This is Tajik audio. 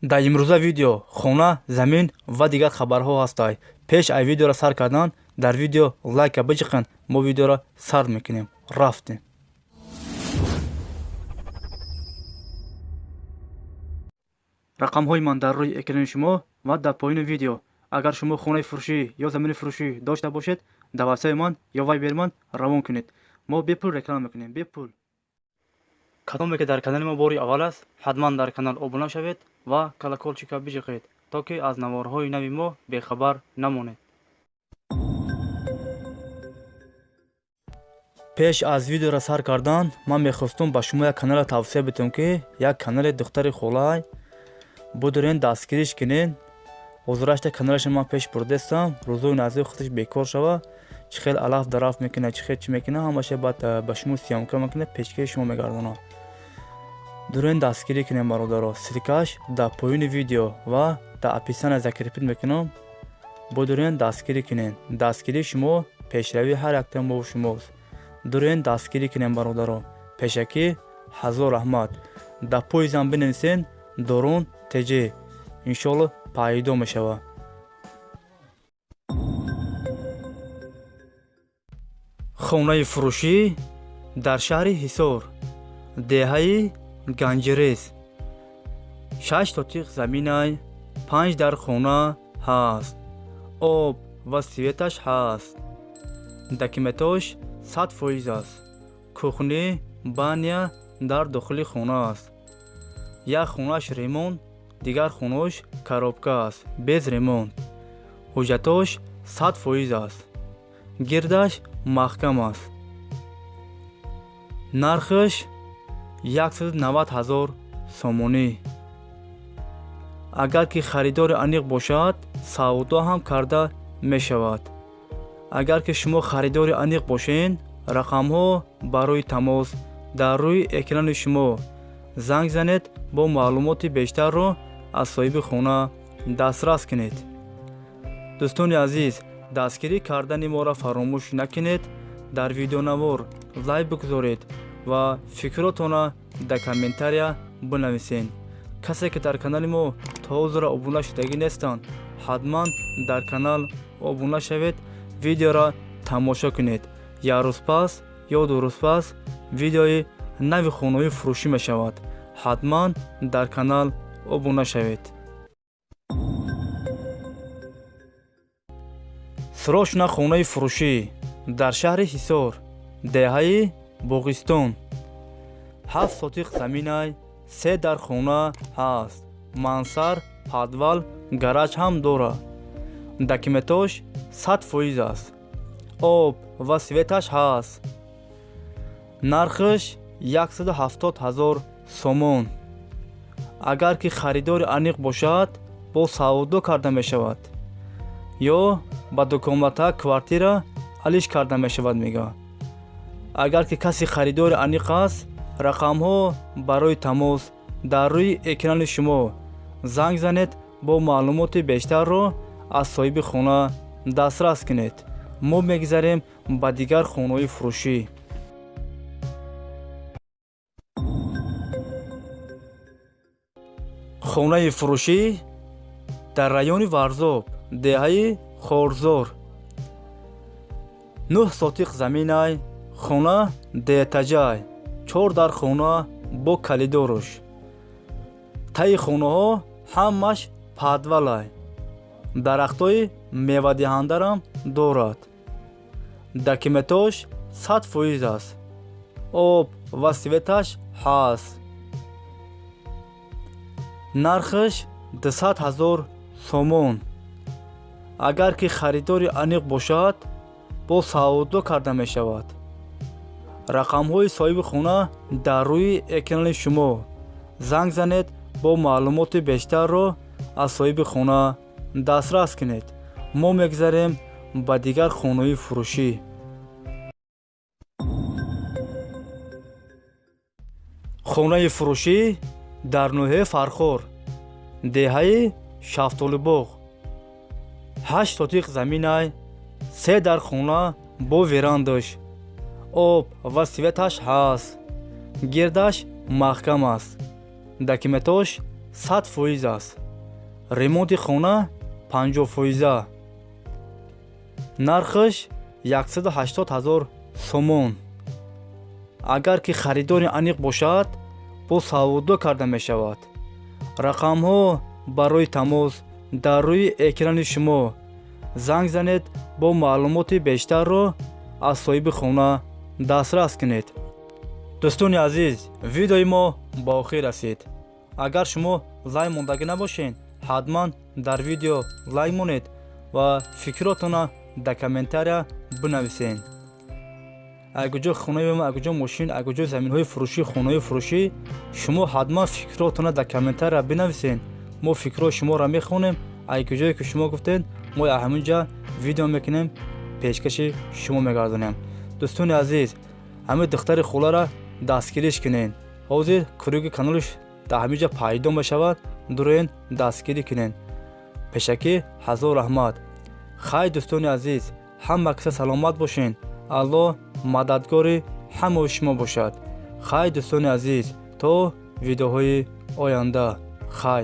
Дар имрӯза видео хона, замин ва дигар хабарҳо ҳастанд. Пеш аз видеоро сар кардан, дар видео лайка биҷиқанд. Мо видеоро сар мекунем. Рафтем. Рақамҳои ман дар рӯи экрани шумо ва дар поёни видео. Агар шумо хонаи фурӯшӣ ё замини фурӯшӣ дошта бошед, дар ватсапи ман ё вайбери ман равон кунед. Мо бепул реклама мекунем, бепул. Кадоме ки дар канали мо бори аввал аст, ҳатман дар канал обуна шавед ва колоколчика биҷиқед, то ки аз наворҳои нави мо бехабар намонед. Пеш аз видеоро сар кардан, ман мехостум ба шумо як каналро тавсия бидиҳам, ки як канали духтари холай будурен, дастгириш кунед. Ҳозирашта каналаша ман пеш бурдестам. Рӯзои наздик худаш бекор шава, чӣ хел алаф дараф мекунад, чӣ хел чӣ мекунад, ҳамаша баъд ба шумо съёмка мекунад, пешкаши шумо мегардонад. Дурен, дастгирӣ кунем, бародаро. Ссылкаш дар поёни видео ва дар описания закрепить мекунам. Будурен, дастгирӣ кунем. Дастгирии шумо пешравии ҳар яктаи мову шумост. Дурен, дастгирӣ кунем, бародаро. Пешакӣ ҳазор раҳмат. Дар поизам бинависен Дорун ТЖ, иншоалло пайдо мешавад. Хонаи фурӯшӣ дар шаҳри Ҳисор, деҳаи Ганҷирез, 6 сотиқ заминай, 5 дар хона ҳаст, об ва светаш ҳаст, документош 100% аст, кухни, баня дар дохили хона аст. Як хонааш ремонт, дигар хонаош коробка аст, без ремонт. Ҳуҷҷатош 100% аст, гирдаш маҳкам аст. Нархаш 190 000 сомонӣ. Агар ки харидори аниқ бошад, савдо ҳам карда мешавад. Агар ки шумо харидори аниқ бошед, рақамҳо барои тамос дар рӯи экрани шумо, занг занед, бо маълумоти бештарро аз соҳиби хона дастрас кунед. Дӯстони азиз, дастгирӣ кардани моро фаромӯш накунед. Дар видеонавор лайк бигузоред ва фикротонро дар комментария бинависед. Касе ки дар канали мо то ҳозира обуна шудагӣ нестанд, ҳатман дар канал обуна шавед, видеоро тамошо кунед. Як рӯз пас ё 2 рӯз пас видеои нави хонаҳои фурӯшӣ мешавад. Ҳатман дар канал обуна шавед. Срочно хонаи фурӯшӣ дар шаҳри Ҳисор, деҳаи Боғистон, 7 сотиқ заминай, 3 дар хона ҳаст, мансар, подвал, гараж ҳам дорад. Документош 100% аст, об ва светаш ҳаст. Нархаш 170 000 сомон. Агар ки харидори аниқ бошад, бо савдо карда мешавад ё ба двухкомната квартира алиш карда мешавад, мега. Агар ки касе харидори аниқ аст, рақамҳо барои тамос дар рӯи экрани шумо, занг занед, бо маълумоти бештарро аз соҳиби хона дастрас кунед. Мо мегзарем ба дигар хонаҳои фурӯшӣ. Хонаи фурӯшӣ дар райони Варзоб, деҳаи Хорзор, 9 сотиқ заминай, хона деэтажай, 4 дар хона бо калидоруш. Таи хонаҳо ҳамаш подвалай, дарахтҳои мевадиҳандарам дорад. Документош 100% аст, об ва светаш ҳаст. Нархаш 200 000 сомон. Агар ки харидори аниқ бошад, бо савдо карда мешавад. Рақамҳои соҳиби хона дар рӯи экрани шумо, занг занед, бо маълумоти бештарро аз соҳиби хона дастрас кунед. Мо мегзарем ба дигар хонаҳои фурӯшӣ. Хонаи фурӯшӣ дар ноҳияи Фархор, деҳаи Шафтолубоғ, 8 сотиқ заминай, 3 дар хона бо верандаш, об ва светаш ҳаст, гирдаш маҳкам аст, документош 100% аст. Ремонти хона 50-фоиза. Нархаш 180 000 сомон. Агар ки харидори аниқ бошад, бо савдо карда мешавад. Рақамҳо барои тамос дар рӯи экрани шумо. Занг занед, бо маълумоти бештарро аз соҳиби хона дастрас кунед. Дӯстони азиз, видеои мо ба охир расид. Агар шумо лайк мондагӣ набошед, ҳатман дар видео лайк монед ва фикротона дар комментария бинависед. Ай куҷо хонаи, ай куҷо мошин, ай куҷо заминҳои фурӯшӣ, хонаҳои фурӯшӣ, шумо ҳатман фикротона дар комментария бинависед. Мо фикрҳои шуморо мехонем. Ай куҷое ки шумо гуфтед, мо ҳамин ҷа видео мекунем, пешкаши шумо мегардонем. Дӯстони азиз, ҳамин духтари хулара дастгириш кунед. Ҳозир круги каналш дар ҳамин ҷа пайдо мешавад, дуроен, дастгирӣ кунед. Пешакӣ ҳазор раҳмат. Хай, дӯстони азиз, ҳама каса саломат бошед. Аллоҳ мададгори ҳамаи шумо бошад. Хай, дӯстони азиз, то видеоҳои оянда, хай.